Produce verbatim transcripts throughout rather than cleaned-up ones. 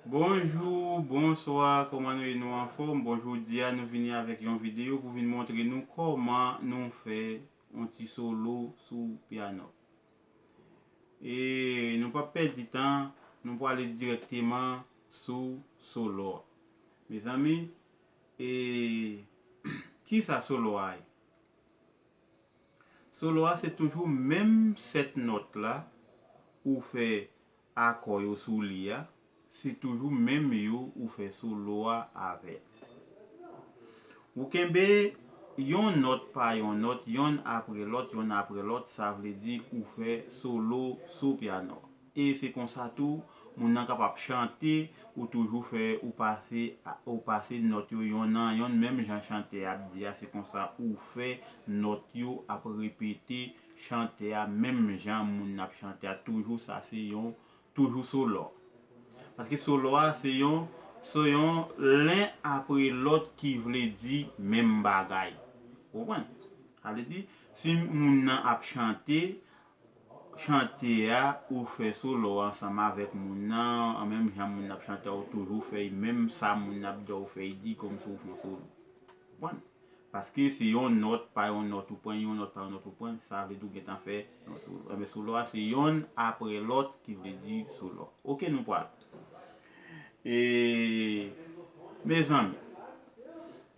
Bonjou, bonswa, kòman nou ye? Nou anfòm? Bon, jodi a nou vini avèk yon videyo pou vin montre nou kòman nou fè yon ti solo sou pyano. E nou p ap pèdi tan, nou prale dirèkteman sou solo a. Mezanmi, e kisa solo a ye? Solo a se toujou menm sèt nòt la ou fè akò yo sou li a, se toujou menm yo ou fè solo a avè l. Ou kenbe yon nòt pa yon nòt, yonn apre lòt, yonn apre lòt, sa vle di ou fè solo sou pyano. E se konsa tou, moun nan kapab chante, ou toujou fè, ou pase, ou pase nòt yo yonn an yonn, menm jan chantè a ap di a, se konsa ou fè nòt yo ap repete chante a, menm jan moun nan ap chante a, toujou sa se yon, toujou solo. Paske solo a se yon, se yon len apre lòt ki vle di menm bagay. Ou konprann? Sa vle di, si moun nan ap chante, chante a, ou fè solo ansanm avèk moun nan, an menm jan moun nan ap chante a, ou toujou fè menm sa moun nan ap di a, ou fè di kòmsi ou fè yon solo. Konprann? Paske se yon nòt pa yon nòt ou pran, yon nòt pa yon nòt ou pran, sa vle di ou gentan fè yon solo. Enben, solo a se yonn apre lòt ki vle di solo. Oke, nou pral. E, mezanmi,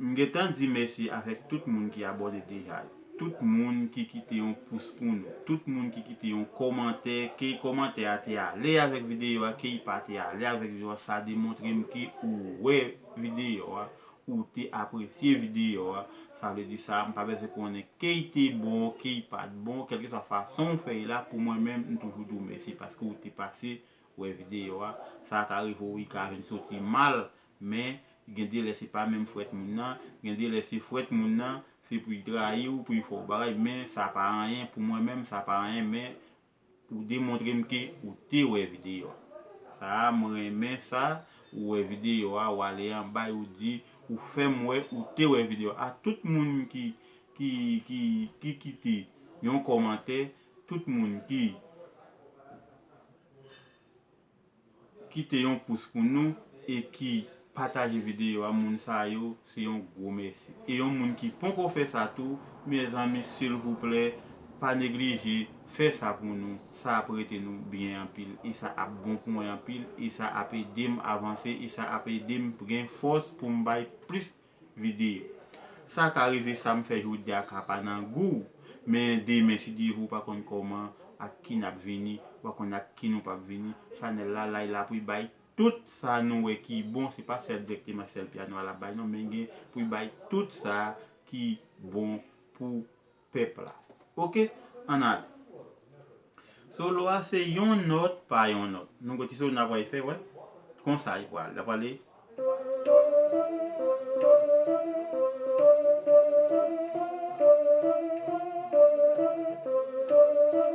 m gentan di mèsi avèk tout moun ki abòne deja yo. Tout moun ki kite yon pous pou nou. Tout moun ki kite yon kòmantè, ke kòmantè a te ale avèk videyo a, ke li pa te ale avèk videyo a, sa demontre m ke ou wè videyo a, ou te apresye videyo a. Sa vle di sa, m pa bezwen konnen ke li te bon, ke li pa t bon, kèlkeswa fason w fè l la, pou mwen menm, m toujou di w mèsi paske ou te pase wè videyo a. Sa ka rive w, li ka vin soti mal, men gen de lè se pa menm frèt moun nan, gen de lè se frèt moun nan, se pou l trayi w, pou l fè w bagay, men sa pa anyen, pou mwen menm, sa pa anyen, men ou demontre m ke ou te wè videyo a. Sa a, m renmen sa, ou wè videyo a, ou ale anba e ou di, ou fè m wè ou te wè videyo a. A tout moun ki, ki, ki, ki kite yon kòmantè, tout moun ki kite yon pous pou nou e ki pataje videyo a, moun sa yo, se yon gwo mèsi. E yon moun ki poko fè sa tou, mezanmi, silvouplè, pa neglije fè sa pou nou. Sa ap rete nou byen anpil, e sa ap bon pou mwen anpil, e sa ap ede m avanse, e sa ap ede m gen fòs pou m bay plis videyo. Sa ka rive, sa m fè jodi a ka pa nan gou w, men demen, si Dye vle, ou pa konn kòman, ak ki n ap vini, ou pa konn ak ki nou p ap vini. Chanèl la, la, la pou l bay tout sa nou wè ki bon, se pa sèl dirèkteman sèl pyano a l ap bay non, men gen pou l bay tout sa ki bon pou pèp la. Oke, ann ale. Solo a se yon nòt pa yon nòt. Nou gon ti solo n ap pral fè, wè. Konsa li pral, l ap ale.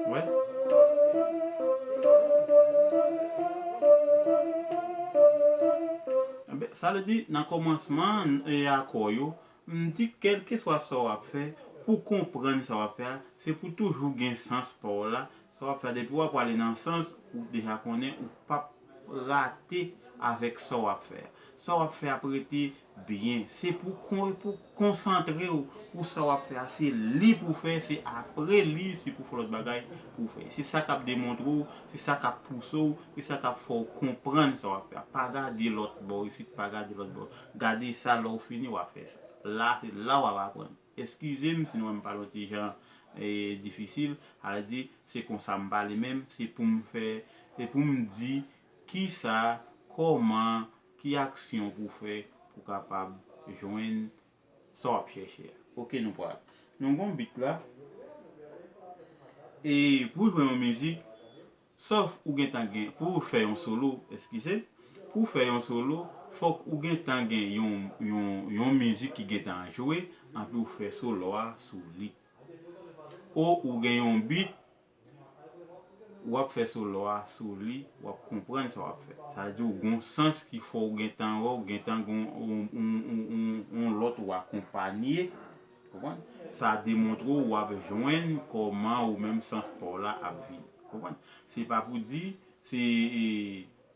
Wè. Enben, sa vle di, nan kòmansman, e, akò yo, m di kèlkeswa sa w ap fè, pou konprann sa w ap fè a, se pou toujou gen sans pa w la. Sa w ap fè a, depi w ap prale nan sans, ou deja konnen ou p ap rate avèk sa w ap fè a. Sa w ap fè ap rete byen. Se pou kon-, pou konsantre w pou sa w ap fè a. Se li pou w fè, se apre li, se pou w fè lòt bagay pou w fè. Se sa k ap demontre w, se sa k ap pouse w, se sa k ap fè w konprann sa w ap fè a. Pa gade lòt bò isit, pa gade lòt bò. Gade sa, lè w fini, w ap fè sa. La, se la w ap aprann. Eskize m si nou wè m pale yon ti jan, e, difisil, sa vle di, se konsa m pale menm, se pou m fè, se pou m di kisa, kòman, ki aksyon pou w fè pou w kapab jwenn sa w ap chèche a. Oke, nou pral. Nou gon bit la. E pou w jwe yon mizik, sòf ou gentan gen, pou w fè yon solo, eskize, pou w fè yon solo, fòk ou gentan gen yon, yon, yon mizik ki gentan jwe, anpi w fè solo a sou li. Ou, ou gen yon bit, w ap fè solo a sou li, w ap konprann sa w ap fè. Sa vle di w gon sans ki fè w gentan wè, w gentan gon yon, yon, yon, yon, yon lòt ou akonpanye. Konprann? Sa demontre w w ap jwenn kòman ou menm sans pa w la ap vini. Konprann? Se pa pou di, se, e,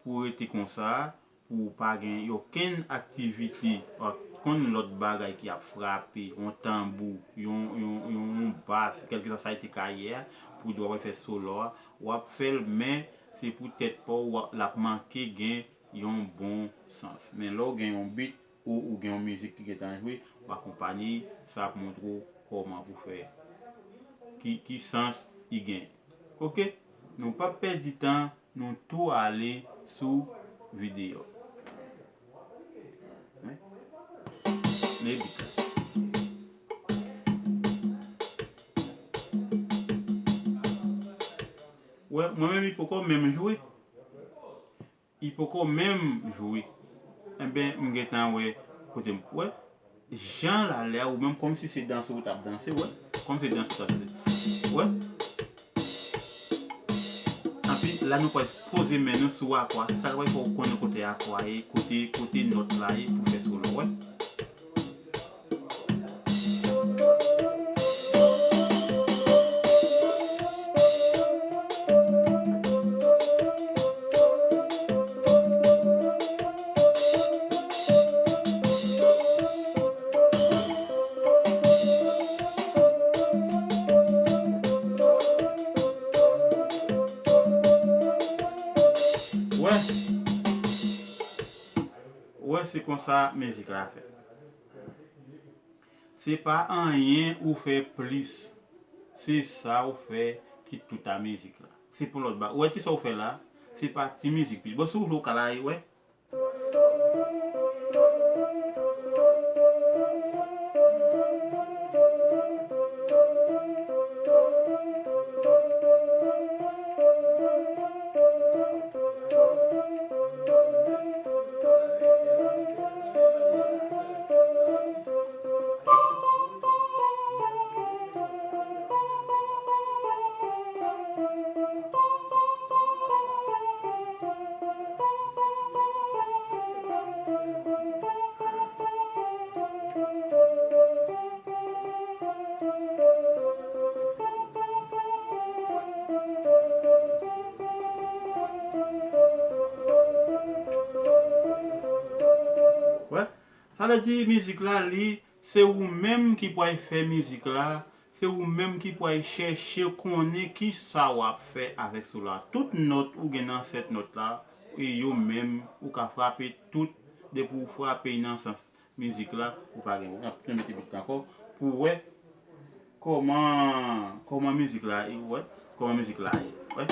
pou rete konsa, ou pa gen okenn aktivite, okenn lòt bagay ki ap frape, yon tanbou, yon, yon, yon, yon bas, kèlkeswa sa e te ka ye a, pou w di w ap fè solo a, w ap fè l, men se pou tèt pa w, w ap, l ap manke gen yon bon sans. Men lè w gen yon beat, ou, ou gen yon mizik ki gentan jwe, w akonpaye, sa ap montre w kòman pou fè, ki, ki sans li gen. Oke, nou p ap pèdi tan, nou tou ale sou videyo. Wi. Men beat la. Wè, mwen menm li poko menm jwe. Li poko menm jwe. Enben, m gentan wè kote m. Wè, jan l ale a, ou menm kòmsi se danse ou t ap danse, wè. Kòmsi se danse ou t ap danse. Wè. Anpi, la nou pral poze men nou sou akò a. Se sa k pral fè w konnen kote akò a ye, kote, kote nòt la ye pou fè solo, wè. Wè. Wè, se konsa mizik la fèt. Se pa anyen ou fè plis. Se sa ou fè ki tout a mizik la. Se pou lòt ba. Ou wè kisa ou fè la? Se pa ti mizik plis. Bon, si w vle ou ka la, wè. Wè, sa vle di mizik la, li, se ou menm ki pral fè mizik la, se ou menm ki pral chèche konnen kisa w ap fè avèk solo a. Tout nòt ou gen nan sèt nòt la, e yo menm, ou ka frape tout, depi ou frape nan sans mizik la, ou pa gen, ou ap mete beat la ankò, pou wè kòman, kòman mizik la, e wè, kòman mizik la ye, wè.